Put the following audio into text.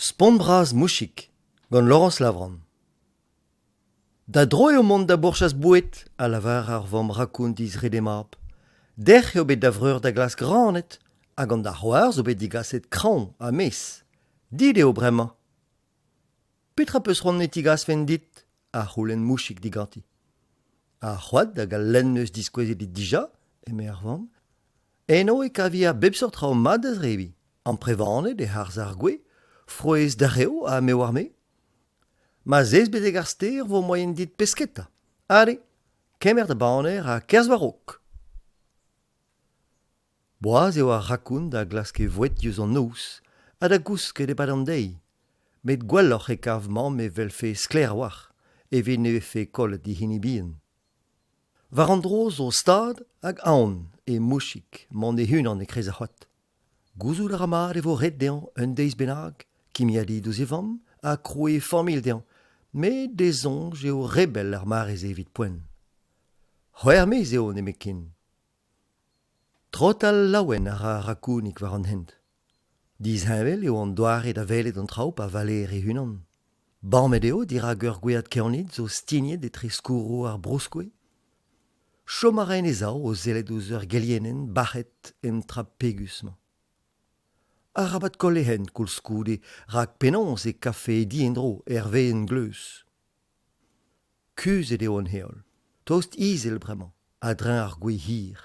Spont bras Mouchig, gant Laurence Lavrand. Da dro eo mont da bourchas boued, a lavar ar vamm rakoun d'he zrede mab. Dec'h eo bet da vreur da glask raned, ha gant da c'hoar zo bet digaset kraoñ ha mez. Dit eo bremañ. Petra 'peus c'hoant e tigasfen dit? a c'houlenn Mouchig diganti. Ar c'hoad hag al lenn 'neus diskouezet dit dija, eme ar vamm. Eno e kavi a bep seurt traoù mat da zebriñ, amprevaned e-harz ar gwez, frouezh darev ha me oar-me. Ma 'z ez betek ar stêr 'vo moaien dit pesketa. Ale, kemer da baner ha kerzh war-raok. Boas eo ar rakoun da glask e voued diouzh an noz ha da gousket e-pad an deiz, met gwelloc'h e kav mamm e welfe sklaer a-walc'h evit ne vefe kollet he hini bihan. War an dro zo stad hag aon e Mouchig mont e-unan e-kreiz ar c'hoad. Gouzout a ra mat e vo ret dezhañ un deiz bennak kimiadiñ diouzh e vamm ha krouiñ e familh dezhañ, met d'e soñj eo re bell ar mare-se evit poent. C'hwec'h miz eo nemetken. Trotal laouen a ra ar rakounig war an hent. Disheñvel eo an doare da welet an traoù pa valeer e-unan. Bamet eo dirak ur gwead kernid zo stignet etre skourroù ar brouskoue. Chom a ra en e sav o sellet ouzh ur gelienenn bac'het en tra pegus-mañ. Arabat koll e hent koulskoude rak penaos e kavfe e di en-dro er wezenn-gleuz. Kuzhet eo an heol, tost izel bremañ, a-dreñv ar gwez hir.